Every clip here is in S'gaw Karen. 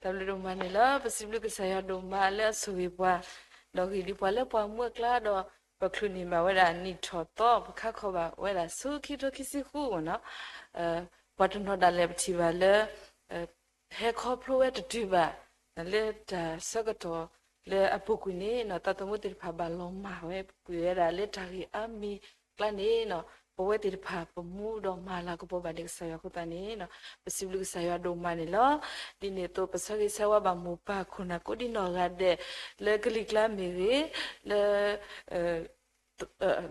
တၢ်ဘျုးဒိၣ်မးန့ၣ်လီၤ. ပစံးဘျုးကစၢ်ယွၤဒိၣ်မးလၢအဆိၣ်ဂ့ၤပှၤ, ဒီးဂ့ၤဒံးပှၤလၢပှၤမူအကျါဒီး ပချုးန့ၢ်ဘၣ်ဝဲဒၣ်နံၣ်ထီၣ်သီ ပခါခီဘၣ်ဝဲဒၣ်ဆူခံကထိခံဆံဃုနီၤ. ပှၤတနီၤဒၣ်လဲာ်ပထံၣ်ဘၣ်လၢ ဟဲခီဖျိဝဲတတုၤဘၣ် လၢတၢ်ဆၢကတီၢ်လၢအပူၤကွံာ်န့ၣ်နီၤ သးသမူသ့ၣ်တဖၣ်ဘၣ်လီၤမၢ်ဝဲ ကွံာ်ဝဲဒၣ်လၢတၢ်ဂ့ၢ်အါမံၤကျါန့ၣ်နီၤ ပဝဲသ့ၣ်တဖၣ်ပမူဒီးမၤလၤကပီၤဘၣ်ဒံးကစၢ်ယွၤအဃိသတးန့ၣ်နီၤ ပစံးဘျုးကစၢ်ယွၤဒိၣ်မးန့ၣ်လီၤ. ဒ်န့ၣ်အသိး ပဆၢဂ့ၤဆၢဝါဘၣ်မိၢ်ပၢ်ခိၣ်နၢ်ကိးဒံနီၢ်ဂၤဒဲး လၢကလံၤကျါမ့ၢ်ဂ့ၤ, လၢ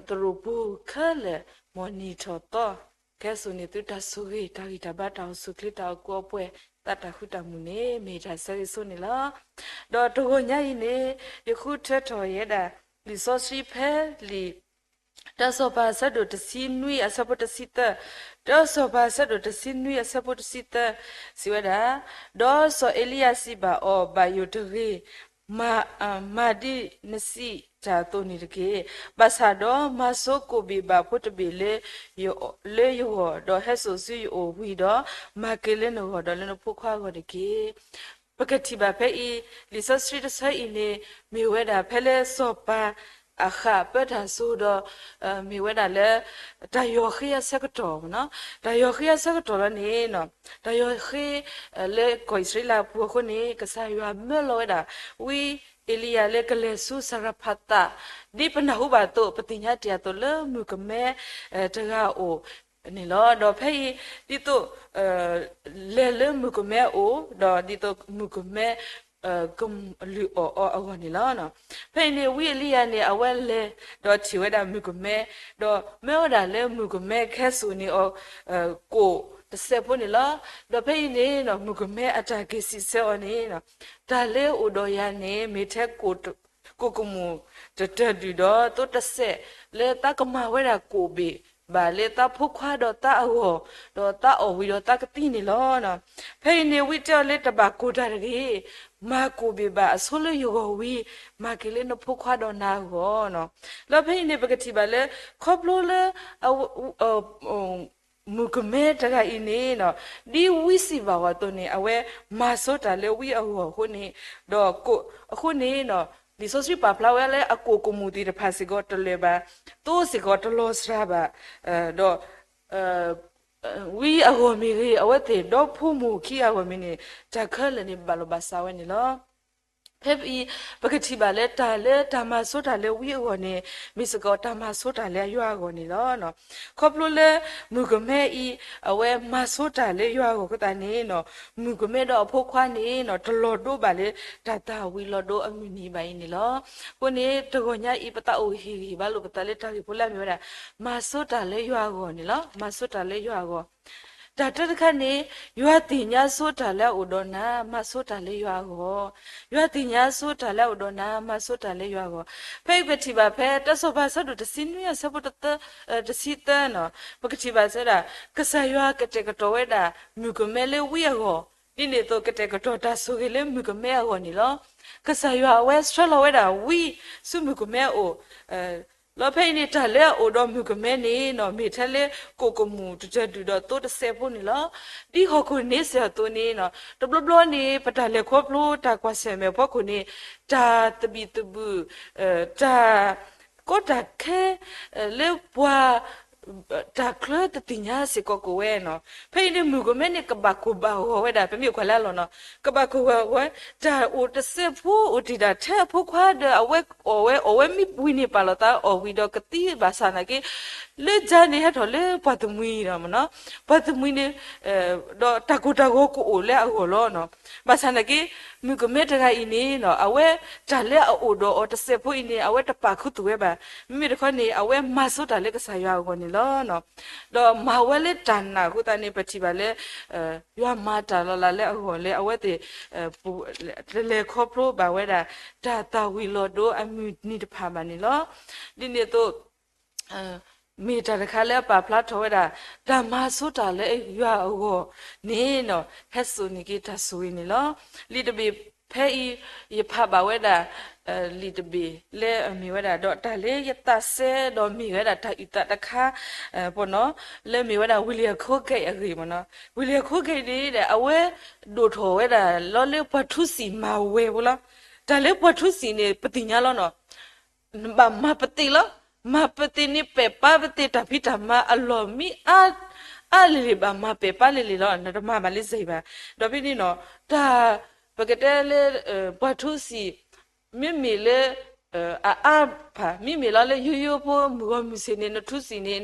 သရိာ်ပူၤခဲလၢာ် မ်နံၣ်ထီၣ်သီ ကဟဲစိာ်န့ၢ်သုတၢ်ဆိၣ်ဂ့ၤ တၢ်ဂံၢ်တၢ်ဘါ တၢ်အိၣ်ဆူၣ်အိၣ်ချ့ တၢ်အိၣ်ကူအိၣ်ပှဲၤ သးတၢ်ဃူတၢ်မုာ်န့ၣ် မ့ၢ်တၢ်ဆၢဂ့ၤဆိန့ၣ်လီၤ. ဒီးတဂီၤညါအံၤန့ၣ် ယဃုထၢထီၣ်ယဲဒၣ် လံာ်စီဆှံဖဲလံာ် တၢစီၤပၤအဆၢဒိၣ်တဆံနွံအဆၢဖိတဆံသၢ, တၢစီၤပၤအဆၢဒိၣ်တဆံနွံအဆၢဖိတဆံသၢ စံးဝဲဒၣ်, ဒီးစီၤအ့လံယၤစံးဘၣ်အီၤ, ဘၣ်ယိၣ်တဂ့ၤ, မၤဒ်နစံးတၢ်အသိးန့ၣ်တက့ၢ်. ဘၣ်ဆၣ်ဒီးမၤဆိကိးဘ့ၣ်ဘၣ်ဖိတဘ့ၣ်လၢ လၢယဂီၢ်, ဒီးဟဲစိာ်ဆူယအိၣ်ဝံၤဒီး မၤက့ၤလၢနဂီၢ်ဒီးလၢနဖိခွါအဂီၢ်တက့ၢ်. ပကထံၣ်ဘၣ်ဖဲအံၤ လံာ်စီဆှံတဆၢအံၤန့ၣ် မ့ၢ်ဝဲဒၣ်ဖဲလၢစီၤပၤအဃၣ်ပၢတၢ်စိၤဒီး မ့ၢ်ဝဲဒၣ်လၢ တၢ်ယီၤဃ့အဆၢကတီၢ်, တၢ်ယီၤဃ့အဆၢကတီၢ်လီၤန့ၣ် တၢ်ယီၤဃ့ လၢကီၢ်အံၣ်စရ့လးအပူၤအဃိန့ၣ် ကစၢ်ယွၤမၢလီၤဝဲဒၣ် ဝံအ့လံယၤလၢကလဲၤဆူစၤရဖးသး, ဒ်ပနၢ်ဟူဘၣ်အသိး ပသ့ၣ်ညါတ့ၢ်အသိးလၢမုၣ်ကမဲ တဂၤအအိၣ် န့ၣ်လီၤ. ဒီးဖဲအံၤ ဒ်သိး လဲၤလၢမုၣ်ကမဲအအိၣ် ဒီးဒ်သိးမုၣ်ကမဲ ကလုၢ်အီၣ်အီၤအဂီၢ်န့ၣ်လီၤ. ဖဲအံၤန့ၣ် ဝံအ့လံယၤန့ၣ် အဝဲလဲၤ ဒီးထံၣ်ဝဲဒၣ်မုၣ်ကမဲ, ဒီးမၢဝဲဒၣ်လၢမုၣ်ကမဲကဟဲစိာ်န့ၢ်အီၤ ကိၣ်တစဲးဖိန့ၣ်လီၤ. ဒီးဖဲအံၤန့ၣ် မုၣ်ကမဲအတၢ်က့ၤစံးဆၢအီၤန့ၣ် တၢ်လၢအိၣ်ဒီးယၤန့ၣ် မ့ၢ်ထဲ ကိၣ်ကမူၣ်တတၢၢ်ဒုၣ်ဒီးသိတစဲး လၢသးကမၤဝဲဒၣ်ကိၣ်ဘ့ၣ်ဘၣ်လၢသးဖိခွါဒီးသးအဂီၢ်, ဒီးသးအီၣ်ဝံၤဒီးသးကသံန့ၣ်လီၤ. ဖဲအံၤန့ၣ် ဝံတဲအီၤလၢတဘၣ်ကိၢ်တၢ်တဂ့ၤ, မၤကိၣ်ဘ့ၣ်ဘၣ်အဆိလၢယဂီၢ်ဝံၤ, မၤက့ၤလၢနဖိခွါဒီးနၤအဂီၢ်နီၤ. လၢဖဲအံၤန့ၣ် ပကထံၣ်ဘၣ်လၢ ခီဖျိလၢ မုၣ်ကမဲတဂၤအံၤန့ၣ်နီၤ, ဒ်ဝံစံးဘၣ်အီၤအသိးန့ၣ် အဝဲမၤဆိတၢ်လၢဝံအဂီၢ်အဃိန့ၣ်, ဒီးအဃိန့ၣ်နီၤ, လံာ်စီဆှံပာ်ဖျါဝဲလၢအကိၣ်ကမူၣ်သ့ၣ်တဖၣ်စ့ၢ်ကီးတလၢာ်ဘၣ်, သိစ့ၢ်ကီးတလီၤစှၤဘၣ်, ဒီး ဝံအဂီၢ်မ့ၢ်ဂ့ၤ, အဝဲသ့ၣ်ဒီဖိမိၢ်ခံဂၤအဂီၢ်မ့ၢ်ဂ့ၤန့ၣ် တၢ်ခဲလၢာ်န့ၣ်ဘၣ်လီၤဘၣ်စးဝဲန့ၣ်လီၤ. ဖဲအံၤ ပကထံၣ်ဘၣ်လၢတၢ်လၢတၢ်မၤဆိတၢ်လၢဝံအဂီၢ်န့ၣ် မ့ၢ်စ့ၢ်ကီးတၢ်မၤဆိတၢ်လၢယွၤအဂီၢ်န့ၣ်လီၤ. ခီဖျိလၢမုၣ်ကမဲအံၤ အဝဲမၤဆိတၢ်လၢယွၤအဂီၢ်အဃိသတးန့ၣ်နီၤ, မုၣ်ကမဲဒီးအဖိခွါန့ၣ်နီၤ တလီၤဒိဘၣ်လၢတၢ်သၣ်ဝံၤလီၤဒိအမုၢ်နံၤဘၣ်အံၤန့ၣ်လီၤ. အဃိန့ၣ် တဂီၤညါအံၤ ပသးအိၣ်ဟ့ၣ်ဂံၢ်ဟ့ၣ်ဘါလိာ်ပသးလၢတၢ်ဂ့ၢ်ဖိလၢအမ့ၢ်ဝဲဒၣ် မၤဆိတၢ်လၢယွၤအဂီၢ်န့ၣ်လီၤ. မၤဆိတၢ်လၢယွၤအဂီၢ် တၢ်တၢတခါန့ၣ် ယွၤသ့ၣ်ညါဆိတၢ်လၢအအိၣ်ဒီးနၤ, မၤဆိတၢ်လၢယွၤအဂီၢ်. ယွၤသ့ၣ်ညါဆိတၢ်လၢအအိၣ်ဒီးနၤ, မၤဆိတၢ်လၢယွၤအဂီၢ်. ဖဲအံၤပထံၣ်ဘၣ်ဖဲ တၢစီၤပၤအဆၢဒိၣ်တဆံနွံအဆၢဖိတဆံသၢနီၤ, ပကထံၣ်ဘၣ်စဲဒၣ် ကစၢ်ယွၤကတဲာ်ကတီၤဝဲဒၣ် မုၣ်ကမဲလၢဝံအဂီၢ်, ဒ်န့ၣ်အသိး ကတဲာ်ကတီၤတၢ်ဆိၣ်ဂ့ၤလၢမုၣ်ကမဲအဂီၢ်န့ၣ်လီၤ. ကစၢ်ယွၤအဝဲဆှၢလီၤဝဲဒၣ်ဝံဆူမုၣ်ကမဲအအိၣ် လီၤဖဲအံၤန့ၣ် တၢ်လၢအအိၣ်ဒီးမုၣ်ကမဲန့ၣ်နီၤ မ့ၢ်ထဲလၢကိၣ်ကမူၣ်တတၢၢ်ဒုၣ်ဒီးသိတစဲးဖိန့ၣ်လီၤ. ဒ်ဟီၣ်ခိၣ်န့ဆၢၣ်အသိးန့ၣ်နီၤ တဘျီဘျီန့ၣ် ပတၢ်လဲၤခီဖျိတၢ်ကွၢ်ဆၢၣ်မဲာ်ဖီခိၣ်န့ၣ် တၢ်သဘံၣ်သဘုၣ် တၢ် ကီတၢ်ခဲ လၢပှၤ တၢ်ချၢတသ့ၣ်ညါစ့ၢ်ကီးကအိၣ်ဝဲနီၤ. ဖဲအံၤန့ၣ် မုၣ်ကမဲန့ၣ် ကဘၣ်ကိၢ်ဘၣ်ဂီၤဝဲဒၣ် ပမ့ၢ်ကွၢ်လၢအလီၢ်နီၤ ကဘၣ်ကိၢ်ဘၣ်ဂီၤဝဲ တၢ်အိၣ်တစဲးဖိအိၣ်တ့ၢ်ဒၣ်ထဲအဖိခွါဒီး အဝဲအီၣ်ဝဲ အီၣ်ဝဲမ့ၢ်ဝံၤန့ၣ် ပာ်လီၤသးအီၣ်ဝံၤဒီးကသံဘၣ်ဆၣ်နာ်က့ လၢကၠါန့ၣ်ဟဲထီၣ်လၢပှၤသမံၤဒီးမနီၤ ပှၤသမံၤန့ၣ် ဒီးတၢ်ကိၢ်တၢ်ဂီၤကအိၣ်လၢအဂီၢ်လီၤနီၤ. ဘၣ်ဆၣ်နာ်က့ မုၣ်ကမဲတဂၤအံၤန့ၣ်နီၤ အဝဲတၢ်လၢအအိၣ်ဒီးအီၤတစဲးဖိအံၤန့ၣ် အဝဲတပာ်ခူသူၣ်ဝဲဘၣ်. မ့မ့ၢ်တခီန့ၣ် အဝဲမၤဆိတၢ်လၢကစၢ်ယွၤအဂီၢ်န့ၣ်လီၤ. ဒီးမၤဝဲလၢတၢ်နာ်အဃိသတးန့ၣ် ပထံၣ်ဘၣ်လၢ ယွၤမၤတၢ်လီၤလးလၢအဂီၢ်လၢအဝဲသ့ၣ် တလဲၤခီဖျိဘၣ်ဝဲဒၣ် တၢ်သၣ်ဝံၤလီၤဒိအမုၢ်နံၤတဖၣ်ဘၣ်န့ၣ်လီၤ. ဒ်န့ၣ်အသိး မ့ၢ်တၢ်တခါလၢအပာ်ဖျါထီၣ်ဝဲဒၣ် တၢ်မၤဆိတၢ်လၢယွၤအဂီၢ်န့ၣ်နီၤ ဟဲစိာ်န့ၢ်က့ၤတၢ်ဆိၣ်ဂ့ၤန့ၣ်လီၤ. လံာ်တဘ့ၣ် ဖဲအံၤ ယဖးဘၣ်ဝဲဒၣ် လံာ်တဘ့ၣ်လၢအမ့ၢ်ဝဲဒၣ် ဒီးတၢ်လၢယသးစဲဒီးမ့ၢ်ဝဲဒၣ်တၢ်အုၣ်သးတခါ ပနီၤ လၢမ့ၢ်ဝဲဒၣ် William Colgate အဂ့ၢ်မနီၤ. William Colgate န့ၣ် အဝဲဒိၣ်ထီၣ်ဝဲဒၣ်လီၤလၢပှၤထူစံာ်မၤဝဲဖိလီၤ. တၢ်လၢပှၤထူစံာ်န့ၣ် ပသ့ၣ်ညါလီၤနီၤ. နဘၣ်မၤပသ့ၣ်လီၤ. မၤပသ့ၣ်န့ၣ် ပဲာ်ပာ်ပသ့ၣ်တၢ်ဖံးတၢ်မၤအလီၢ်မ့ၢ်အါ အါလံၤလံၤ ဘၣ်မၤပဲာ်ပာ်လံၤလံၤလီၤ. နတမၤဘၣ်လၢစ့ၢ်ဘၣ်. ဒီးဖဲန့ၣ်နီၤ တၢ် ပကတဲလၢ ပှၤထူစံာ် မ့မ့ၢ်လၢ အအါဖး မ့မ့ၢ်လီၤလၢယိယိဖိ မုၢ်ဂီၤမုၢ်ဆ့ၣ်န့ၣ် နထူစံာ်န့ၣ်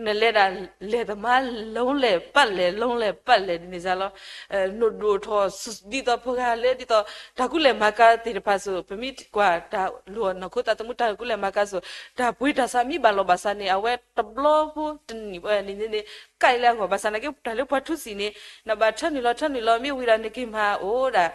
နလဲၤဒၣ် လဲၤသမါ လီလဲၤပာ်လဲၤ လီလဲၤပာ်လဲၤ ဒ်န့ၣ်စ့ၢ်လီၤ. နဒိၣ်ထီၣ် ဒ်သိးပှၤဂၤလၢ ဒ်သိး တၢ်ကူလဲၢ်မၤကၤသ့ၣ်တဖၣ်စ့ၢ် ပမ့ၢ်ကွၢ်တၢ်လိၣ်နီၢ်ခိသးသမူ တၢ်ကူလဲၢ်မၤကၤစ့ၢ် တၢ်ပှ့ၤတၢ်ဆါမ့ၢ်ဘၣ်လီၤဘၣ်ဆၣ်န့ၣ် အဝဲတဘျီဖိတနံၣ်န့ၣ်န့ၣ် ကဲလၢအဂီၢ် ဘၣ်ဆၣ်နာ်က့ တၢ်လၢပှၤထူစံာ်န့ၣ် နဘၣ်ထၢနုာ်လီၤထၢနုာ်လီၤ မ့ၢ်ဝံၤဒီးနက့ၤမၤအိၣ်ဒၣ်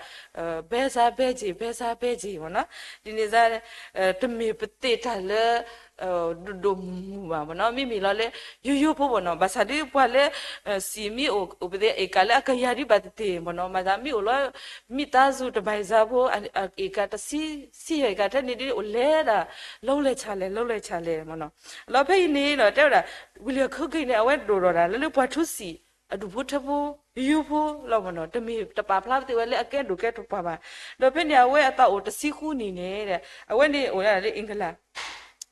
ဘဲစါဘဲက့ၤ ဘဲစါဘဲက့ၤမနီၤ. ဒ်န့ၣ်စ့ၢ် တမ့ၢ်ပသ့ၣ်တၢ်လၢ ဒိၣ်ဒိၣ်မုၢ်မုၢ်ဘၣ်မနီၤ. မ့မ့ၢ်လီၤလၢ ယိယိဖိမနီၤ. ဘၣ်ဆၣ်ဒ်ပှၤလၢ စံာ်မ့ၢ်အိၣ် အိၣ်ပသ့ၣ် အ့ၣ်ကၣ်လၢအကယၤဒ်ဘၣ်သ့ၣ်သ့ၣ်မနီၤ. မၤသးမ့ၢ်အိၣ်လီၤ မ့ၢ်သးစူၤတဘၣ်စါဖိ အ့ၣ်ကၣ်တဆံ ဆံယဲၢ်အ့ၣ်ကၣ်ထဲန့ၣ်ဒ်အိၣ်လဲၤဒၣ် လီလဲၤဆၣ်လဲၤ လီလဲၤဆၣ်လဲၤမနီၤ. လီၤဖဲအံၤန့ၣ်ဒီး တဲဝဲဒၣ် William Colgate န့ၣ် အဝဲဒိၣ်ထီၣ်ဒၣ်လၢလၢပှၤထူစံာ် အဒူၣ်ဖိထၢဖိ ယိယိဖိလီၤမနီၤ. တမ့ၢ်တပာ်ဖျါပသ့ၣ်ဝဲလၢအကဲဒိၣ်ကဲတပှၢ်ဘၣ်. ဒီးဖဲန့ၣ် အဝဲအသးအိၣ်တဆံဃုနံၣ်န့ၣ် အဝဲန့ၣ်အိၣ်ဒၣ်လၢ England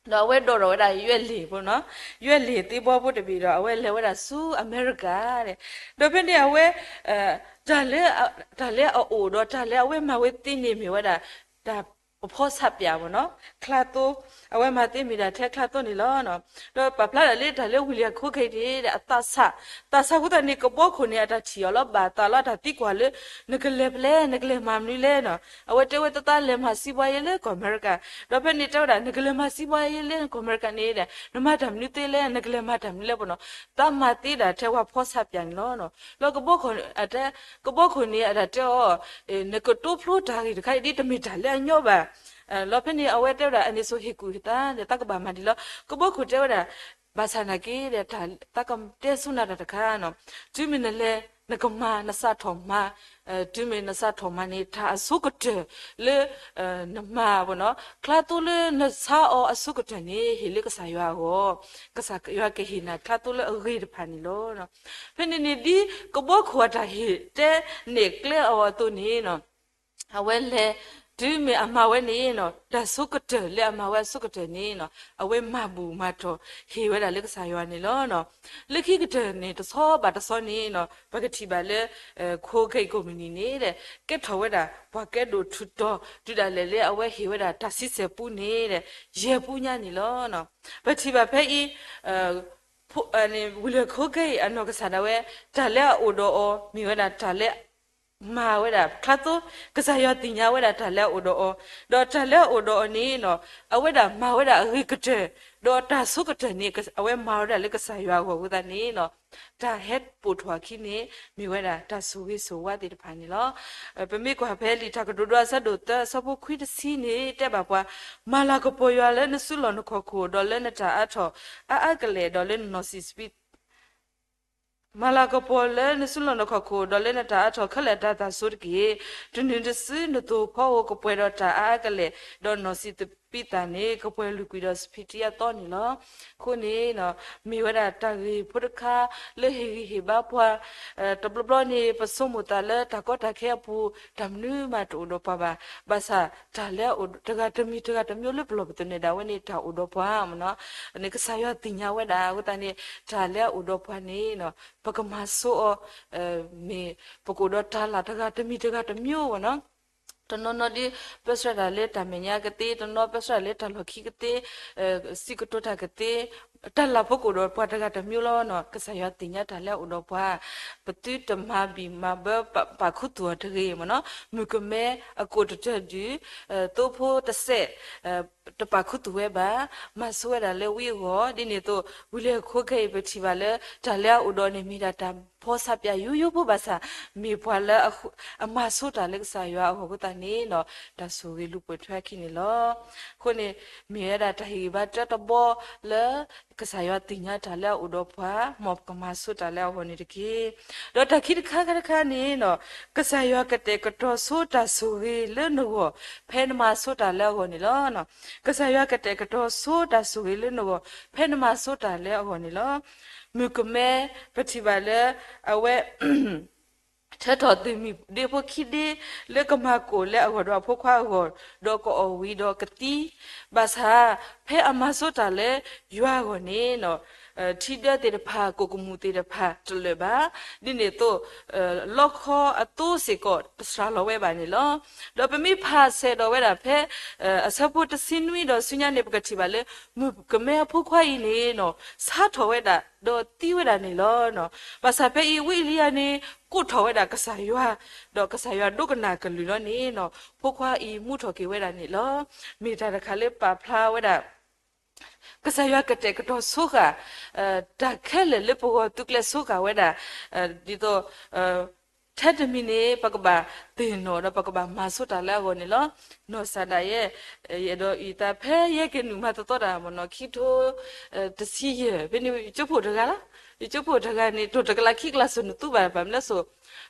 ဒီးအဝဲဒိးထီၣ်ဝဲဒၣ် ယွဲၢ်လ့ၢ်ဖိနီၤ. ယွဲၢ်လ့ၢ်သ့ဘီဖိတဘ့ၣ်ဒီး အဝဲလဲၤဝဲဒၣ်ဆူအမဲရကၤဒီး ဒီးဖဲန့ၣ်အဝဲ တၢ်လၢ တၢ်လၢအအိၣ်ဒီးတၢ်လၢအဝဲမၤဝဲသ့န့ၣ်မ့ၢ်ဝဲဒၣ် တၢ်ပဖီဆးပၠးမနီၤ ချါသိ အဝဲမၤသ့မ့ၢ်ဒၣ်ထဲချါသိန့ၣ်လီၤ. ဒီးပာ်ဖျါဒၣ်လၢတၢ်လၢ William Colgate န့ၣ် အသးဆး သးဆးအဃိသတးန့ၣ် ကဘီခိၣ်န့ၣ် အတၢ်ထံၣ်အီၤလီၤ ဘၣ်သးလီၤ အတၢ်သံကွၢ်လၢ နကလဲၤဖဲလဲၣ် နကလဲၤမၤမနုၤလဲၣ်နီၤ. အဝဲတဲဝဲသးသးလဲၤမၤစံးဘှါယဲလၢကီၢ်အမဲရကၤ ဒီးဖဲန့ၣ်တဲဝဲဒၣ် နကလဲၤမၤစံးဘှါယဲလၢကီၢ်အမဲရကၤန့ၣ် နမၤတၢ်မနုၤသ့လဲၣ် နကလဲၤမၤတၢ်မနုၤလဲၣ်ပနီၤ. သးမၤသ့ဒၣ်ထဲပှၤဖီဆးပၠးန့ၣ်လီၤ. လီၤကဘီခိၣ် အတဲ ကဘီခိၣ်န့ၣ် အတၢ်တဲအီၤ နကတိဖျိတၢ်ဂ့ၢ်တခါအံၤဒ်တမ့ၢ်တၢ်လၢအညီဘၣ်. လီၤဖဲန့ၣ် အဝဲတဲဝဲဒၣ် အန့ၣ်ဆိဟ့ၣ်ကူၣ်သး သးကဘၣ်မၤဒ်လီၤ. ကဘီခိၣ်တဲဝဲဒၣ် ဘၣ်ဆၣ်နာ်က့ သးကတဲဆိနၤတၢ်တခါနီၤ တုၤမ့ၢ်နလဲၤ နကမၤ နစးထီၣ်မၤ တုၤမ့ၢ်နစးထီၣ်မၤန့ၣ် တၢ်အဆိကတၢၢ်လၢ နမၤပနီၤ ချါသိလၢနဆါအီၤအဆိကတၢၢ်န့ၣ် ဟ့ၣ်လၢကစၢ်ယွၤအဂီၢ် ကစၢ်ယွၤကဟ့ၣ်နၤချါသိလၢအဂ့ၤတဖၣ်န့ၣ်လီၤ. ဖဲန့ၣ်န့ၣ် ဒ်ကဘီခိၣ်အတၢ်ဟ့ၣ်တဲနဲၣ်ကျဲအီၤအသိးန့ၣ်နီၤ အဝဲလဲၤ တုၤမ့ၢ်အမၤဝဲန့ၣ်နီၤ တၢ်ဆိကတၢၢ်လၢအမၤဝဲအဆိကတၢၢ်န့ၣ်နီၤ အဝဲမၤဘူၣ်မၤထီၣ်ဟ့ၣ်ဝဲဒၣ်လၢကစၢ်ယွၤန့ၣ်လီၤ. လၢခံကတၢၢ်န့ၣ် တဆီဘၣ်တဆီန့ၣ်နီၤ ပကထံၣ်ဘၣ်လၢ Colgate ကိးမုၢ်နံၤန့ၣ် ကဲထီၣ်ဝဲဒၣ် ပှၤကဲဒိၣ်ထူးတီၤ တုၤဒၣ်လဲာ်လၢအဝဲဟ့ၣ်ဝဲဒၣ်တၢ်ဆံဆဲၣ်ပူန့ၣ် ယဲၢ်ပူညါန့ၣ်လီၤ. ပထံၣ်ဘၣ်ဖဲအံၤ William Colgate အနီၢ်ကစၢ်ဒၣ်ဝဲ တၢ်လၢအအိၣ်ဒီးအီၤ မ့ၢ်ဝဲဒၣ်တၢ်လၢ မၤဝဲဒၣ် ချါသိ ကစၢ်ယွၤသ့ၣ်ညါဝဲဒၣ်တၢ်လၢအအိၣ်ဒီးအီၤ, ဒီးတၢ်လၢအအိၣ်ဒီးအီၤန့ၣ်နီၤ အဝဲဒၣ်မၤဝဲဒၣ်အဂ့ၤကတၢၢ်, ဒီးတၢ်ဆိကတၢၢ်န့ၣ် အဝဲမၤဝဲဒၣ်လၢကစၢ်ယွၤအဂီၢ်အဃိသတးန့ၣ်နီၤ တၢ်ဟဲပိာ်ထီၣ်အခံန့ၣ် မ့ၢ်ဝဲဒၣ်တၢ်ဆိၣ်ဂ့ၤဆိၣ်ဝါသ့ၣ်တဖၣ်န့ၣ်လီၤ. ပမ့ၢ်ကွၢ်ဖဲလံာ်တၢ်ကတိၤဒိအဆၢဒိၣ်သၢအဆၢဖိခွံတဆံန့ၣ် တဲဘၣ်ပှၤ, မၤလၤကပီၤယွၤလၢနစုလီၢ်နခီၣ်ခိၣ် ဒီးလၢနတၢ်အါထီၣ်အါအါကလဲာ် ဒီးလၢနနီၢ်စံးစပံး မၤလၤကပီၤလၢနစုလီၢ်နခီၣ်ခိၣ် ဒီးလၢနတၢ်အါထီၣ်ခဲလၢာ်အတၢ်သးစူၤတက့ၢ်. တနုၤတစုနသိၣ်ဖီဧိၤကပှဲၤဒီးတၢ်အါအါကလဲာ်, ဒီးနီၢ်စံးစပံးသးန့ၣ် ကပှဲၤလုာ်ကွံာ်ဒီးစဖံးတံအသီန့ၣ်လီၤ. အဃိန့ၣ် မ့ၢ်ဝဲဒၣ်တၢ်ဂ့ၢ်ဖိတခါလၢဟ့ၣ်ဂံၢ်ဟ့ၣ်ဘါပှၤ, တဘျီဘျီန့ၣ် ပဆိကမိၣ်သးလၢတၢ်ကီတၢ်ခဲအပူၤ တၢ်မနုၤမးတအိၣ်ဒီးပှၤဘၣ်. ဘၣ်ဆၣ်တၢ်လၢအအိၣ်တဂၤတမံၤတဂၤတမံၤလၢပလီၢ်ပသနၢၣ်ဒၣ်ဝဲန့ၣ် တၢ်အိၣ်ဒီးပှၤမနီၤ. န့ၣ်ကစၢ်ယွၤသ့ၣ်ညါဝဲဒၣ်အဃိသတးန့ၣ် တၢ်လၢအအိၣ်ဒီးပှၤန့ၣ် ပကမၤဆိအီၤ မ့ၢ်ပကအိၣ်ဒီးတၢ်လၢ်တဂၤတမံၤတဂၤတမံၤမနီၤ. တနီၤနီၤဒ် ပၢဆှၢတၢ်လၢတၢ်မဲာ်ညါကသ့, တနီၤပၢဆှၢတၢ်လၢတၢ်လီၢ်ခံကသ့, စံးကတိၤတၢ်ကသ့, တၢ်လၢ်ဖိကအိၣ်ဒီးပှၤတဂၤတမံၤလီၤနီၤ. ကစၢ်ယွၤသ့ၣ်ညါတၢ်လၢအအိၣ်ဒီးပှၤ, ပသုတမၤဘံၣ်မၤဘၢပာ်ခူသူၣ်အီၤတဂ့ၤမနီၤ. မုၣ်ကမဲအကိာ်တတၢၢ်ဒုး, သိဖိတစဲး, တပာ်ခူသူၣ်ဝဲဘၣ်, မၤဆိဝဲဒၣ်လၢဝံအဂီၢ်, ဒ်န့ၣ်အသိး ဝံၤလၢအခိခဲအံၤ ပထံၣ်ဘၣ်လၢ တၢ်လၢအအိၣ်ဒီးန့ၣ်မ့ၢ်ဒၣ်တၢ် ဖီၣ်ဆးပၠးယူယူဖိဘၣ်ဆၣ်, မ့ၢ်ပှၤလၢအမၤဆိတၢ်လၢကစၢ်ယွၤအဂီၢ်အဃိသတးန့ၣ်ဒီး တၢ်ဆိၣ်ဂ့ၤလူၤပိာ်ထွဲအခံန့ၣ်လီၤ. အဃိန့ၣ် မ့ၢ်ဝဲဒၣ်တၢ်ဟ့ၣ်ဂံၢ်ဘါတၢတဘီလၢ ကစၢ်ယွၤသ့ၣ်ညါတၢ်လၢအအိၣ်ဒီးပှၤ, မ်ပကမၤဆိတၢ်လၢအဂီၢ်န့ၣ်တက့ၢ်. ဒီးတၢ်ခံတခါခါတခါန့ၣ်ဒီး ကစၢ်ယွၤကတဲာ်ကတီၤဆိတၢ်ဆိၣ်ဂ့ၤလၢနဂီၢ် ဖဲနမၤဆိတၢ်လၢအဂီၢ်န့ၣ်လီၤ. ကစၢ်ယွၤကတဲာ်ကတီၤဆိတၢ်ဆိၣ်ဂ့ၤလၢနဂီၢ် ဖဲနမၤဆိတၢ်လၢအဂီၢ်န့ၣ်လီၤ. မုၣ်ကမဲ ပထံၣ်ဘၣ်လၢ အဝဲ ထၢထီၣ်သုးမုၢ်ဒ့ဖိခံဒ့ လၢကမၤကိၣ်လၢအဂီၢ်ဒီးအဖိခွါအဂီၢ်, ဒီးကအီၣ်ဝံၤဒီးကသံ, ဘၣ်ဆၣ် ဖဲအမၤဆိတၢ်လၢယွၤအဂီၢ်န့ၣ် ထံဒၢသ့ၣ်တဖၣ် ကိၣ်ကမူၣ်သ့ၣ်တဖၣ်တလၢာ်ဘၣ်, ဒ်န့ၣ်အသိး လီခီအသိစ့ၢ်ကီးတစှၤလီၤဝဲဘၣ်န့ၣ်လီၤ. ဒီးပမ့ၢ်ဖးဆဲးဒီးဝဲဒၣ်ဖဲ အဆၢဖိတဆံနွံဒီးဆူညါန့ၣ် ပကထံၣ်ဘၣ်လၢ မုၣ်ကမဲအဖိခွါအံၤန့ၣ် ဆါထီၣ်ဝဲဒၣ် ဒီးသံဝဲဒၣ်န့ၣ်လီၤ. ဘၣ်ဆၣ်ဖဲအံၤဝံအ့လံယၤန့ၣ် ကိးထီၣ်ဝဲဒၣ်ကစၢ်ယွၤ, ဒီးကစၢ်ယွၤဒိကနၣ်ကလုၢ်လီၤန့ၣ် ဖိခွါအံၤမူထီၣ်က့ၤဝဲဒၣ်န့ၣ်လီၤ. မ့ၢ်တၢ်တခါလၢပာ်ဖျါဝဲဒၣ် ကစၢ်ယွၤကတဲာ်ကတီၤဆိဃာ် တၢ်ခဲလၢာ်လၢပဂီၢ်သုးကျဲၤဆိဃာ်ဝဲဒၣ်, ဒ်သိး ထဲတမံၤန့ၣ် ပကဘၣ်သ့ၣ်နီၣ်ဒီးပကဘၣ်မၤဆိတၢ်လၢအဂီၢ်န့ၣ်လီၤ. နီၢ်စၢ်ဒၣ်ယဲ ယအဲၣ်ဒိးအံၤသးဖဲယဲက့ၤနုာ်မၤသီသီတၢ်မ့ၢ်နီၤ ခံထိ တဆံယဲၢ် ဖဲန့ၣ် ယကၠိဖိတဂၤလီၤ. ယကၠိဖိတဂၤန့ၣ် တိၢ်တကလးခံကလးစိၤနသူဘၣ် ဘၣ်မနုၤလဲၣ်စိၤ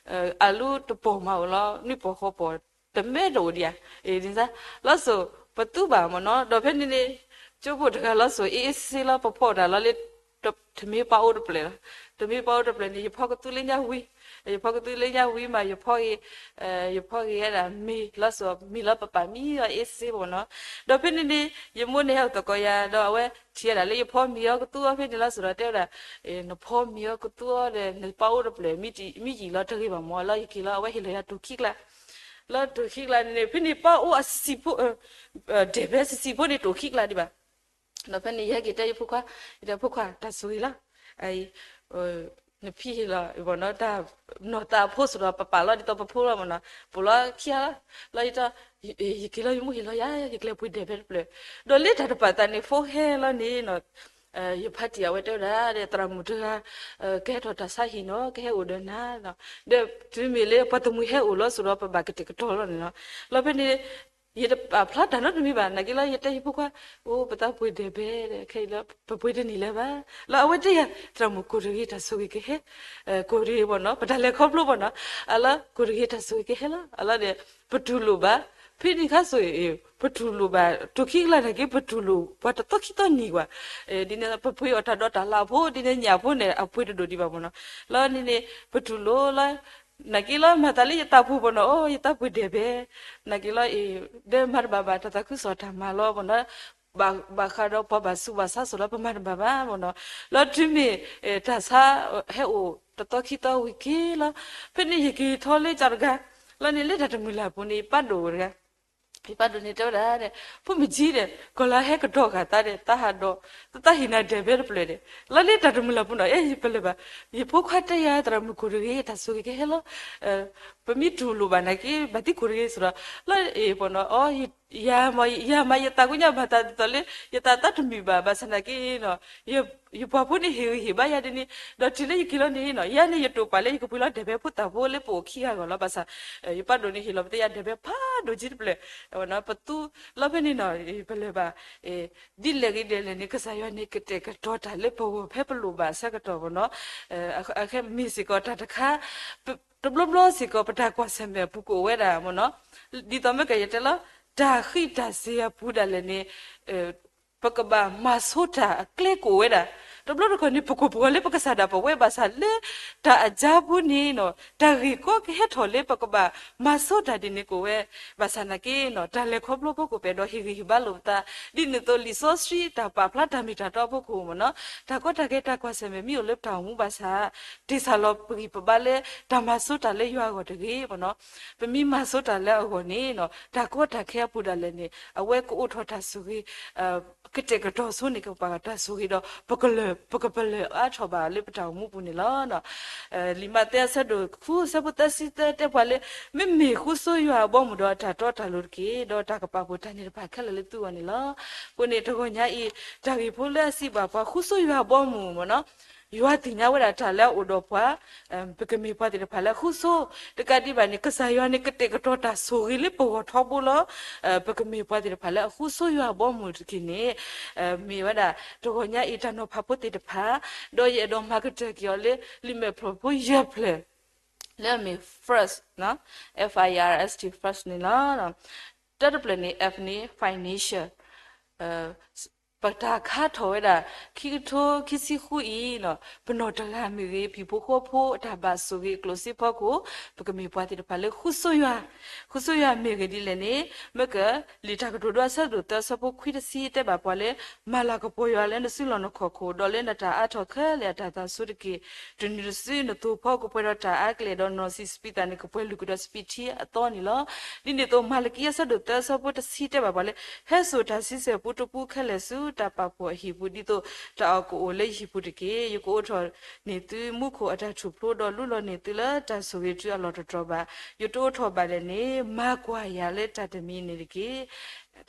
အလူတပီၢ်မးအိၣ်လီၤ နွံပီၢ်ဃိးပီၢ် တမဲတအိၣ်ဒံးဧါ, လီၤစိၤ ပသူဘၣ်မ့ၢ်နီၤ ဒီးဖဲန့ၣ်န့ၣ် ကၠိဖိတဂၤလီၤစိၤ အ့ၣ်အ့ၣ်စ့လီၤ ပဖီၣ်တၢ်လီၤလၢ တမ့ၢ်ပှၤအိၣ်တပျဲၢ်လီၤ. တမ့ၢ်ပှၤအိၣ်တပျဲၢ်န့ၣ် ယဖီကသူလၢညါဝံၤ, ယဖီကသူလၢညါဝံၤမး ယဖီက့ၤ ယဖီက့ၤဝဲဒၣ်မ့ၤလီၤစိၤ မ့ၤလီၤပပာ်မံအီၤအ့ၣ်စ့မ့ၢ်နီၤ. ဒီးဖဲန့ၣ်န့ၣ် ယမိၢ်န့ၣ်ဟဲအိၣ်သကိးယၤ ဒီးအဝဲထံၣ်ဝဲဒၣ်လၢယဖီမ့ၤအီၤကသူအီၤဖဲန့ၣ်လီၤစိၤဒီးတဲဝဲဒၣ် နဖီမ့ၤအီၤကသူအီၤဒီး နပှၤအိၣ်တပျဲၢ် မ့ၢ်ယံာ်လီၤတဂ့ၤဘၣ်မ့ၢ် လီၤယက့ၤလီၤ အဝဲဟ့ၣ်လီၤယၤတိၢ်ခံကျါ လီၤတိၢ်ခံကျါန့ၣ်န့ၣ် ဖဲန့ၣ်ပှၤအိၣ်အဆံးဆံးဖိ ဒဲၣ်ဘဲဆံးဆံးဖိန့ၣ်တိၢ်ခံကျါဒံးဘၣ်. ဒီးဖဲန့ၣ် ယဟဲက့ၤတဲယဖိခွါ, ယတဲဖိခွါ တၢ်ဆိၣ်ဂ့ၤလီၤ, နဖံဟ့ၣ်လီၤ တၢ်နီၢ်သးအဖိစိၤဒီး ပပာ်လီၤဒ်သိးပဖိလီၤမ့ၢ်နီၤ, ပိာ်လီၤခံဂၤလီၤ, လီၤယတီ ယက့ၤလီၤ ယမိၢ်ဟ့ၣ်လီၤယၤ ယကလဲၤပှ့ၤဒဲးဖဲတဖျၢၣ်, ဒီးလၢတၢ်တပာ်သးန့ၣ် ဖိဟဲလီၤန့ၣ်နီၤ, ယဖါတံၢ်အဝဲတဲဝဲဒၣ်ဒီး သရၣ်မုၣ်တဂၤ ကဟဲထီၣ်တၢ်ဆါဟံၣ်နီၤ ကဟဲအိၣ်ဒီးနၤ, ဒီးတုၤမ့ၢ်လၢပှၤတမှံၤဟဲအိၣ်လီၤစိၤဒီး ပဘၣ်ကတဲာ်ကတီၤလီၤန့ၣ်နီၤ, လီၤဖဲန့ၣ် ယတပာ်ဖျါတၢ်နီတမံၤဘၣ် နာ်က့လီၤ ယတဲယဖိခွါ, အိ ပသးပှ့ၤဒဲးဘဲဒီး ခဲအံၤလၢ ပပှ့ၤတန့ၢ်လၢၤဘၣ်, လီၤအဝဲတဲယၤ သရၣ်မုၣ်ကိၢ်တဂ့ၤ တၢ်ဆိၣ်ဂ့ၤကဟဲ, ကိၢ်တဂ့ၤမ့ၢ်နီၤ ပတၢ်လဲၤခီဖျိမ့ၢ်နီၤ, အလီၤ ကိၢ်တဂ့ၤ တၢ်ဆိၣ်ဂ့ၤကဟဲလီၤ အလီၤဒီး ပတူၢ်လိာ်ဘၣ်, ဖဲန့ၣ်ခါစိၤ ပတူၢ်လိာ်ဘၣ် တိၢ်ခံကလးနာ်က့ ပတူၢ်လိာ်ပှၤတသီခံသီနံၤကွၢ်, ဒ်န့ၣ် ပပှ့ၤအီၣ်တၢ်ဒီးတၢ်လၢအဖိ ဒ်န့ၣ်ညၣ်ဖိန့ၣ် အပှ့ၤတဒိၣ်ဒံးဘၣ်မ့ၢ်နီၤ, လီၤန့ၣ်န့ၣ် ပတူၢ်လိာ်လီၤ နာ်က့လီၤ မၤသးလၢယသးပှ့ၤမ့ၢ်နီၤ အိ ယသးပှ့ၤဒဲးဘဲ, နာ်က့လီၤအံၤ ဒီးမၤတဘၣ်ဘၣ် တၢ်သးခုကစီၣ်တၢ်မၤလီၤမ့ၢ်နီၤ, ဘၣ်ဃးဒီးပှၤဘၣ်ဆူးဘၣ်ဆါစိၤလီၤ ပမၤတဘၣ်ဘၣ်မ့ၢ်နီၤ, လီၤတုၤမ့ၢ် တၢ်ဆါဟဲအိၣ်တသီခံသီဝံၤက့ၤလီၤ, ဖဲန့ၣ်ယက့ၤထီၣ်လၢကၠီတဂၤ, လီၤန့ၣ်လၢတၢ်တမုၢ်လၢ်ပူၤန့ၣ် ယပၢ်ဒိၣ်တဂၤ ယပၢ်ဒိၣ်န့ၣ်တဲဝဲဒၣ်ဒီး ဖိမုၣ်ကၠံဒီး ကီၢ်လၢဟဲကဒီးဃာ်သးဒီး သးဟးဒီး သးဟ့ၣ်နၤဒဲးဘဲတဖျၢၣ်ဒီး လီၤလၢတၢ်တမုၢ်လၢ်ပူၤနီၤ အဲ ယပလၢၢ်ဘၣ်, ယဖိခွါတဲယၤ သရၣ်မုၣ်ကိၢ်တဂ့ၤ တၢ်ဆိၣ်ဂ့ၤကဟဲလီၤ, ပမ့ၢ်တူၢ်လိာ်ဘၣ်နာ်က့ ဘၣ်သံကိၢ်တဂ့ၤစိၤဒီး လီၤအံၤပနီၤ အီ ယၤမးယသးကွံာ်ညါ မၤသးဒ်သိးလၢ ယသးသးတမုာ်ဘၣ် ဘၣ်ဆၣ်နာ်က့နီၤ ယပှၤဖိန့ၣ်ဟ့ၣ်ဂံၢ်ဟ့ၣ်ဘါယၤဒ်န့ၣ် ဒီးတုၤလၢယက့ၤလီၤန့ၣ်နီၤ ယၤန့ၣ်ယတိာ်ပာ်လၢယကပှ့ၤလီၤဒဲးဘဲဖိသၣ်ဖိလၢပအိၣ်ခံဂၤအဂီၢ်လီၤ ဘၣ်ဆၣ် ယပၢ်ဒိၣ်န့ၣ်ဟ့ၣ်လီၤပသးယၤ ဒဲးဘဲဖးဒိၣ်ကၠံတဖျၢၣ် ပသူလီၤဖဲန့ၣ်နီၤ ပလၢၢ်ဘၣ် ဒ်လဲၣ်ဂ့ၤဒ်လဲၣ်န့ၣ် ကစၢ်ယွၤန့ၣ် ကတဲာ်ကတီၤတၢ်လၢပဂီၢ်ဖဲပလိၣ်ဘၣ်အဆၢကတီၢ်ပနီၤ အခဲမ့ၢ်စ့ၢ်ကီးတၢ်တခါ တဘျီဘျီစ့ၢ်ကီး ပတၢ်ကွၢ်ဆၢၣ်မဲာ်ပူၤကအိၣ်ဝဲဒၣ်မ့ၢ်နီၤ ဒ်သိးမ့ၢ်ကယဲၢ်တဲလီၤ တၢ်ဃံးတၢ်စ့ၤအပူၤဒၣ်လဲာ်န့ၣ် ပကဘၣ်မၤဆိတၢ်အကျဲကအိၣ်ဝဲဒၣ် တဘျီတခီၣ်န့ၣ် ပကိၢ်ပဂီၤလၢပကစၢ်ဒၣ်ပဝဲဘၣ်ဆၣ်လၢ တၢ်အကါဖိန့ၣ်နီၤ တၢ်ဂ့ၢ်ကီကဟဲထီၣ်လၢပကဘၣ်မၤဆိတၢ်ဒ်န့ၣ်ကအိၣ်ဝဲ ဘၣ်ဆၣ်နာ်က့နီၤ တၢ်လဲၤခီဖျိဖီခိၣ်ပဲာ်ဒီးဟ့ၣ်ဂံၢ်ဟ့ၣ်ဘါလိာ်ပသး ဒ်န့ၣ်အသိးလံာ်စီဆှံတၢ်ပာ်ဖျါတၢ်မ့ၢ်တၢ်တီအဖီခိၣ်မ့ၢ်နီၤ တၢ်ကီတၢ်ခဲတၢ်ကွၢ်ဆၢၣ်မဲာ်မ့ၢ်အိၣ်လၢပတၢ်အိၣ်မူဘၣ်ဆၣ် တ့ၢ်ဆၣ်လီၤပဂံၢ်ပဘါလၢ တၢ်မၤဆိတၢ်လၢယွၤအဂီၢ်တဂ့ၤမ့ၢ်နီၤ ပမ့ၢ်မၤဆိတၢ်လၢအဂီၢ်န့ၣ်နီၤ တၢ်ကီတၢ်ခဲအပူၤဒၣ်လဲာ်န့ၣ် အဝဲကအိးထီၣ်တၢ်ဆိၣ်ဂ့ၤ ကတဲာ်ကတီၤဆိန့ၣ် ကပာ်တၢ်ဆိၣ်ဂ့ၤဒီး ပကလၢၢ် ပကပလၢၢ်အါထီၣ်ဘၣ်လၢပတၢ်အိၣ်မူပူၤန့ၣ်လီၤ. လံာ်မးသဲအဆၢဒိၣ်ဃု အဆၢဖိသၢဆံသၢတဲပှၤလၢ မ့မ့ၢ်ဃူစိယွၤအဘီအမုၢ်ဒီးအတၢ်တီတၢ်လိၤတက့ၢ်, ဒီးတၢ်ကပာ်ဖှိၣ်တၢ်န့ၣ်တဖၣ်ခဲလၢာ်လၢသုဂီၢ်န့ၣ်လီၤ. အဃိန့ၣ် တဂီၤညါအံၤ တၢ်ဂ့ၢ်ဖိလၢအစံးဘၣ်ပှၤဃူစိယွၤအဘီအမုၢ်မ့ၢ်နီၤ ယွၤသ့ၣ်ညါဝဲဒၣ်တၢ်လၢအအိၣ်ဒီးပှၤ, ပကမ့ၢ်ပှၤသ့ၣ်တဖၣ်လၢအဃုဆိ, တကးဒံးဘၣ်န့ၣ် ကစၢ်ယွၤန့ၣ် ကတဲာ်ကတီၤတၢ်ဆိၣ်ဂ့ၤလၢပဂီၢ်ထီဘိလီၤ. ပကမ့ၢ်ပှၤသ့ၣ်တဖၣ်လၢအဃုဆိယွၤအဘီအမုၢ်တက့ၢ်န့ၣ်, မ့ၢ်ဝဲဒၣ်တဂီၤညါအံၤတၢ်နီၤဖးဖိသ့ၣ်တဖၣ်, ဒီးယအဲၣ်ဒိးမၤကတၢၢ်က့ၤအီၤလၢ လံာ်မဲာ်ဖျၢၣ်ဖိယဲၢ်ဖျၢၣ် လၢအမ့ၢ် first, F I R S T, first န့ၣ်လီၤ. တၢတဖျၢၣ်န့ၣ် F န့ၣ် financial, ပတၢ်ခါထီၣ်ဝဲဒၣ် ခံကထိခံဆံဃုအံၤ, ပနီၢ်တဂၤမ့ၢ်ဂ့ၤ, ဟံၣ်ဖိဃီဖိအတၢ်ဘၣ်ဆိၣ်ဂ့ၤအကျိၣ်စ့ဖီခိၣ်, ပကမ့ၢ်ပှၤသ့ၣ်တဖၣ်လၢဃုဆိယွၤ, ဃုဆိယွၤမ့ၢ်ဂ့ၤဒ်လဲၣ်န့ၣ်, မ့ၢ်ကလံာ်တၢ်ကတိၤဒိအဆၢဒိၣ်သၢအဆၢဖိခွံတဆံတဲဘၣ်ပှၤလၢ, မၤလၤကပီၤယွၤလၢနစုလီၢ်နခီၣ်ခိၣ်, ဒီးလၢနတၢ်အါထီၣ်ခဲလၢာ်အတၢ်သးဆူတက့ၢ်. တနံၤတစုနသိၣ်ဖီကပှဲၤဒီးတၢ်အါကလဲာ်, ဒီးနီၢ်ဆံးစပံးသးန့ၣ် ကပှဲၤလုာ်ကဒီးစပံးထံအသီန့ၣ်လီၤ. ဒ်န့ၣ်အသိး မၤလကံအဆၢဒိၣ်သၢအဆၢဖိတဆံတဲဘၣ်ပှၤလၢ, ဟဲစိာ်တၢ်ဆံဆဲၣ်ပူတပူခဲလၢာ်ဆူတၢ်ပာ်ဖှိၣ်အဟံၣ်ပူၤ, ဒ်သိးတၢ်အီၣ်ကအိၣ်လၢယဟံၣ်ပူၤတက့ၢ်. ယကအိးထီၣ်န့ၢ်သုမူခိၣ်အတၢ်ထူၣ်ဖျိ, ဒီးလူလီၤန့ၢ်သုလၢတၢ်ဆိၣ်ဂ့ၤတုၤအလီၢ်တတီၤဘၣ်. ယတအိးထီၣ်ဘၣ်လဲၣ်န့ၣ်, မၤကွၢ်ယၤလၢတၢ်တမံၤန့ၣ်တက့ၢ်.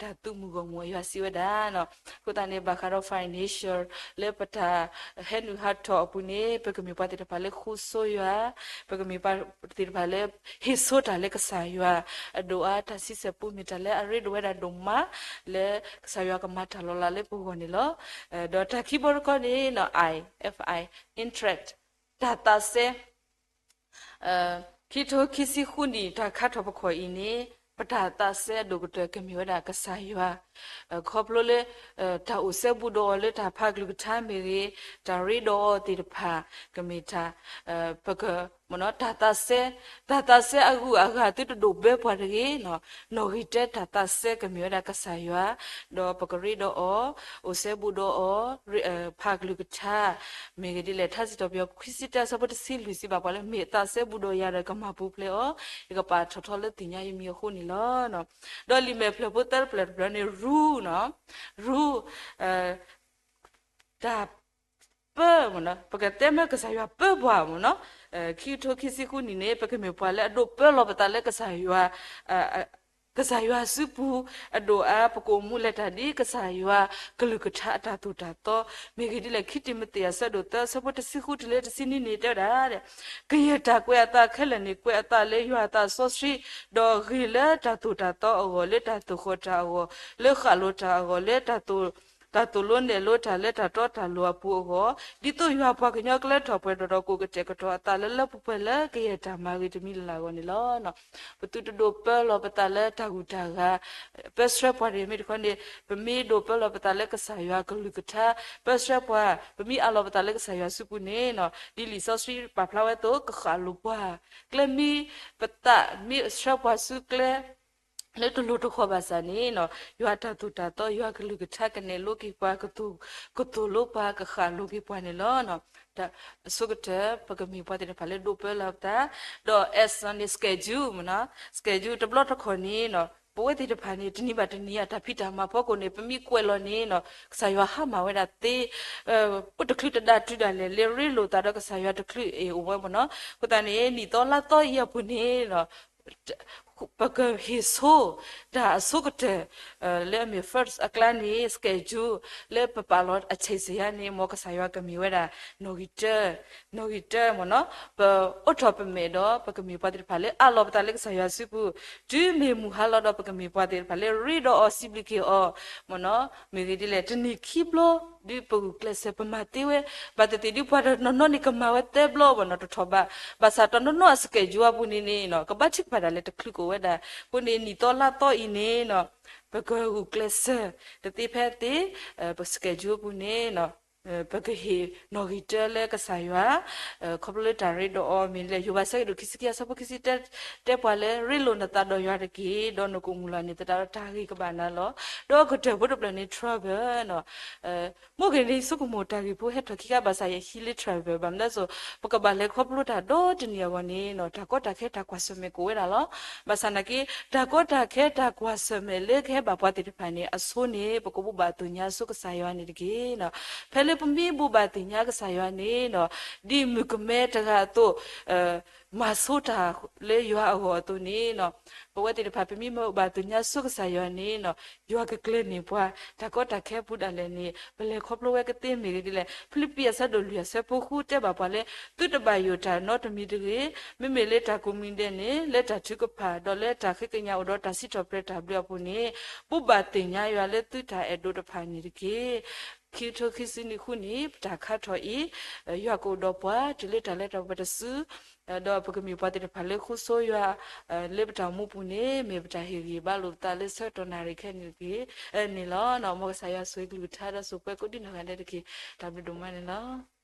တၢ်သုးမုၢ်ဂီၢ်မုၢ်အယွၤစံးဝဲဒၣ်. အဃိသတးန့ၣ် ဘၣ်ဃးဒီး financial လၢပတၢ်ဟဲနုာ်ဟးထီၣ်အပူၤန့ၣ်, ပကမ့ၢ်ပှၤသ့ၣ်တဖၣ်လၢဃုဆိယွၤ, ပကမ့ၢ်ပှၤသ့ၣ်တဖၣ်လၢ ဟ့ၣ်ဆိတၢ်လၢကစၢ်ယွၤ, အဒိၣ်အါတၢ်ဆံဆဲၣ်ပူမ့ၢ်တၢ်လၢအရ့ဒိၣ်ဝဲဒၣ်ဒိၣ်မး, လၢကစၢ်ယွၤကမၤတၢ်လီၤလးလၢပဂီၢ်န့ၣ်လီၤ. ဒီးတၢ်ခံဘီတခီန့ၣ် I, F I, interest, တၢ်သးစဲ ခံကထိခံဆံဃုနံၣ် တၢ်ခါထီၣ်ပခီၣ်အံၤန့ၣ်, ပတၢ်သးစဲအဒိၣ်ကတၢၢ်ကမ့ၢ်ဝဲဒၣ်ကစၢ်ယွၤ, ခီဖျိလၢ တၢ်အိၣ်စဲဘူးဒီးအီၤလၢတၢ်ဖးကလုၢ်ကထါမ့ၢ်ဂ့ၤ, တၢ်ရ့ဒီးအီၤသ့ၣ်တဖၣ်, ကမ့ၢ်တၢ်, ပက, တၢ်သးစဲ, တၢ်သးစဲအဂုၤအဂၤသုတဒိးဘၢပှၤတဂ့ၤ, နီၣ်ဂံၢ်တၢတၢ်သးစဲကမ့ၢ်ဝဲဒၣ်ကစၢ်ယွၤ, ဒီးပကရ့ဒီးအီၤ, အိၣ်စဲဘူးဒီးအီၤ, ဖးကလုၢ်ကထါ, မ့ၢ်ဂ့ၤဒ်လဲၣ် ထါစံးထီၣ်ပတြၢၤ ခွံဆံတၢ အဆၢဖိတဆံလွံၢ်စံးဘၣ်ပှၤလၢ မ့ၢ်အသးစဲဘူးဒီးယၤဒီး ကမၤပူၤဖျဲးအီၤ, ယကပာ်ထီၣ်ထီလၢသ့ၣ်ညါယမံၤအဃိန့ၣ်လီၤ. ဒီးလံာ်မဲာ်ဖျၢၣ်ဖိသၢတဖျၢၣ်တဖျၢၣ်န့ၣ် ရူ, ရူ, တၢ်ပၢမ့ၢ်နီၤ, ပကတဲမ့ၢ်ကစၢ်ယွၤပၢပှၤမ့ၢ်နီၤ, ခံကထိခံဆံဃုနံၣ်န့ၣ် ပကမ့ၢ်ပှၤလၢအဒိးပၢလီၤပသးလၢကစၢ်ယွၤ ကစၢ်ယွၤစုပူၤ, အဒိၣ်အါ ပကအိၣ်မူလဲၤတၢ်ဒ်ကစၢ်ယွၤကလုၢ်ကထါအတၢ်သိၣ်တၢ်သီ, မ့ၢ်ဂ့ၤဒ်လဲၣ် ခံတံၤမသ့း အဆၢဒိၣ်သၢ အဆၢဖိတဆံဃုတုၤလၢတဆံနွံန့ၣ် တဲဝဲဒၣ်, ကယဲၢ်တၢ်ကွဲးအသးခဲလၢာ်န့ၣ် ကွဲးအသးလၢယွၤအသးစီဆှံ, ဒီးဂ့ၤလၢတၢ်သိၣ်တၢ်သီအဂီၢ်, လၢတၢ်သိၣ်ဃီၣ်တၢ်အဂီၢ်, လၢဃၣ်လိၤတၢ်အဂီၢ်, လၢ တၢ်သိၣ်လိနဲၣ်လိတၢ်လၢတၢ်တီတၢ်လိၤအပူၤအဂီၢ်, ဒ်သိးယွၤပှၤကညီကလၢထီၣ်ပှဲၤဒီး ဒီးကအိၣ်ကတဲာ်ကတီၤအသးလၢလၢပှဲၤပှဲၤလၢကယဲၢ်တၢ်မၤဂ့ၤတမံၤလၢ်လၢ်အဂီၢ်န့ၣ်လီၤ. ပသုတဒိးပၢလီၤပသးလၢတၢ်ဂုၤတၢ်ဂၤ, ပၢဆှၢပှၤတဂ့ၤ မ့ၢ်တခီန့ၣ်, ပမ့ၢ်ဒိးပၢလီၤပသးလၢကစၢ်ယွၤကလုၢ်ကထါ, ပၢဆှၢပှၤ, ပမ့ၢ်အးလီၤပသးလၢကစၢ်ယွၤစုပူၤန့ၣ်, ဒ်လံာ်စီဆှံပာ်ဖျါဝဲအသိး ကဃၣ်လိၤပှၤ, ကျဲမ့ၢ်ပသးမ့ၢ်ဆှၢပှၤဆူကျဲ လၢတလိၤတဃီၤဘၣ်ဆၣ်န့ၣ်, ယွၤတၢ်သိၣ်တၢ်သီ ယွၤကလုၢ်ကထါကနဲၣ်လိက့ၤပှၤ, ကသိၣ်လိပှၤ ကဃၣ်လိၤက့ၤပှၤန့ၣ်လီၤ. အဆိကတၢၢ် ပကမ့ၢ်ပှၤသ့ၣ်တဖၣ်လၢဒိးပၢလီၤပသး, ဒီး S န့ၣ် schedule မ့ၢ်နီၤ, schedule တဘျီတခီၣ်န့ၣ်, ပဝဲသ့ၣ်တဖၣ်န့ၣ် တနံၤဘၣ်တနံၤအတၢ်ဖံးတၢ်မၤဖီခိၣ်န့ၣ် ပမ့ၢ်ကွဲးလီၤန့ၣ်, ကစၢ်ယွၤဟါမၢ်ဝဲဒၣ်သ့ အိၣ်တချုးတဒၣ်တုၤဒၣ်လဲာ် လၢရ့လိာ်သးဒီးကစၢ်ယွၤတချုးအံၤအိၣ်ဝဲမ့ၢ်နီၤ, အဃိသတးန့ၣ် နံၣ်သီလါသီအံၤအပူၤန့ၣ် ပကဟ့ၣ်ဆိ တၢ်အဆိကတၢၢ် လၢအမ့ၢ် first အကျါန့ၣ် schedule လၢပပာ်လီၤအဆဲးစယါန့ၣ် မ်ကစၢ်ယွၤကမ့ၢ်ဝဲဒၣ် နီၣ်ဂံၢ်တၢ, နီၣ်ဂံၢ်တၢမ့ၢ်နီၤ, ပအိးထီၣ်ပမဲာ်ဒီး ပကမ့ၢ်ပှၤသ့ၣ်တဖၣ်လၢအးလီၤပသးလၢကစၢ်ယွၤစုပူၤ, တုၤမ့ၢ်မုၢ်ဟါလီၤဒီး ပကမ့ၢ်ပှၤသ့ၣ်တဖၣ်လၢရ့ဒီးအီၤစံးဘျုးက့ၤအီၤ မ့ၢ်နီၤ, မ့ၢ်ဂ့ၤဒ်လဲၣ် တနံၣ်ခံဘျီ ဒုးပဂုာ်ကျဲးစၢးပမၤသ့ဝဲ, ဘၣ်သ့ၣ်သ့ၣ်ဒုးပှၤတနီၤနီၤန့ၣ် ကမၤဝဲသၢဘျီမ့ၢ်နီၤ တထီၣ်ဘး, ဘၣ်ဆၣ်တနီၤနီၤအ schedule အပူၤန့ၣ်န့ၣ် ကဘၣ်ထုကဖၣ်ဒၣ်လဲာ်တချုးကအိၣ်ဝဲဒၣ်, အဃိန့ၣ် နံၣ်သီလါသီအံၤန့ၣ် ပကဂုာ်ကျဲးစၢး တသ့ဖဲသ့, ပ schedule အပူၤန့ၣ် ပကဟ့ၣ်နီၣ်ဂံၢ်တၢလၢကစၢ်ယွၤ, ခီဖျိလၢတၢ်ရ့ဒီးအီၤမ့ၢ်လဲၣ်, ယိၤဘး အဆၢကဒိၣ်ခံဆံခံ အဆၢဖိခံဆံတၢ တဲပှၤလၢ ရ့လိာ်နသးဒီးယွၤတက့ၢ်, ဒီးနကအိၣ်မုၢ်လၢ်န့ၣ်သတးဒီး တၢ်ဂ့ၤကဘၣ်နၤလီၤ. ဒီးကတၢၢ်ဖိတဖျၢၣ်န့ၣ် travel နီၤ, မိၢ်ဂ့ၤန့ၣ် ဆိကမိၣ်တၢ်ဂ့ၢ်ဖိဟဲထီၣ်ခံခါ ဘၣ်ဆၣ်ယဟံးလၢ travel ဘၣ်မနုၤအဃိ ပကဘၣ်လဲၤခီဖျိတၢ်ဒီတနံၤအဂီၢ်န့ၣ်နီၤ, တၢ်ကီတၢ်ခဲတၢ်ကွၢ်ဆၢၣ်မဲာ်ကအိၣ်ဝဲဒၣ်လီၤ. ဘၣ်ဆၣ်နာ်က့ တၢ်ကီတၢ်ခဲတၢ်ကွၢ်ဆၢၣ်မဲာ်လၢကဟဲဘၣ်ပှၤသ့ၣ်တဖၣ်န့ၣ် အဆိန့ၣ် ပကဘိးဘၣ်သ့ၣ်ညါဆိကစၢ်ယွၤန့ၣ်တက့ၢ်နီၤ. ဖဲ လၢပမ့ၢ်ဘိးဘၣ်သ့ၣ်ညါကစၢ်ယွၤန့ၣ်, ဒ်မုၣ်ကမဲတဂၤအသိး မၤဆိတၢ်လၢယွၤအဂီၢ်အသိးန့ၣ်, ပဝဲသ့ၣ်တဖၣ် ပမ့ၢ်ဘိးဘၣ်သ့ၣ်ညါဆိကစၢ်ယွၤန့ၣ်, ယွၤကကျဲၤန့ၢ်ပှၤ တၢ်ကီတၢ်ခဲအပူၤဒၣ်လဲာ်န့ၣ် ပလဲၤခီဖျိဝဲကသ့မ့ၢ်ဂ့ၤဒ်လဲၣ်. ဖံလံးပံးအဆၢဒိၣ်လွံၢ်အဆၢဖိဃုတဲဘၣ်ပှၤလၢ သုတဘၣ်ယိၣ်တၢ်နီတမံၤတဂ့ၤ. မ့မ့ၢ်လၢတၢ်ကိးမံၤဒဲးန့ၣ် လၢတၢ်ထုကဖၣ် ဒီးလၢတၢ်ဃ့ကညးအိၣ်ဒီးတၢ်စံးထီၣ်ပတြၢၤတၢ်ဘျုးအပူၤန့ၣ် ဘိးဘၣ်သ့ၣ်ညါယွၤလၢသုတၢ်အဲၣ်ဒိးတဖၣ်န့ၣ်တက့ၢ်. ခံကထိခံဆံနွံဃုနံၣ် ပတၢ်ခါထီၣ်အံၤ ယွၤကအိၣ်ဒီးပှၤ တုၤလၢတၢ်လၢတၢ်ပှဲၤတစု, ဒီးပကမ့ၢ်ပှၤသ့ၣ်တဖၣ်လၢဃိဆိယွၤ လၢပတၢ်အိၣ်မူပူၤန့ၣ် မ့ၢ်ပတၢ်ဟ့ၣ်ဂံၢ်ဘါလိာ်ပသးလၢဆၢကတီၢ်နၣ်ရံၣ်ခဲအံၤန့ၣ်လီၤ. မ်ကစၢ်ယွၤဆိၣ်ဂ့ၤကလုၢ်ကထါဒီးဆိၣ်ပှဲၤကိးဒံနီၢ်ဂၤဒဲးတက့ၢ်. တၢ်ဘျုးဒိၣ်မးန့ၣ်လီၤ.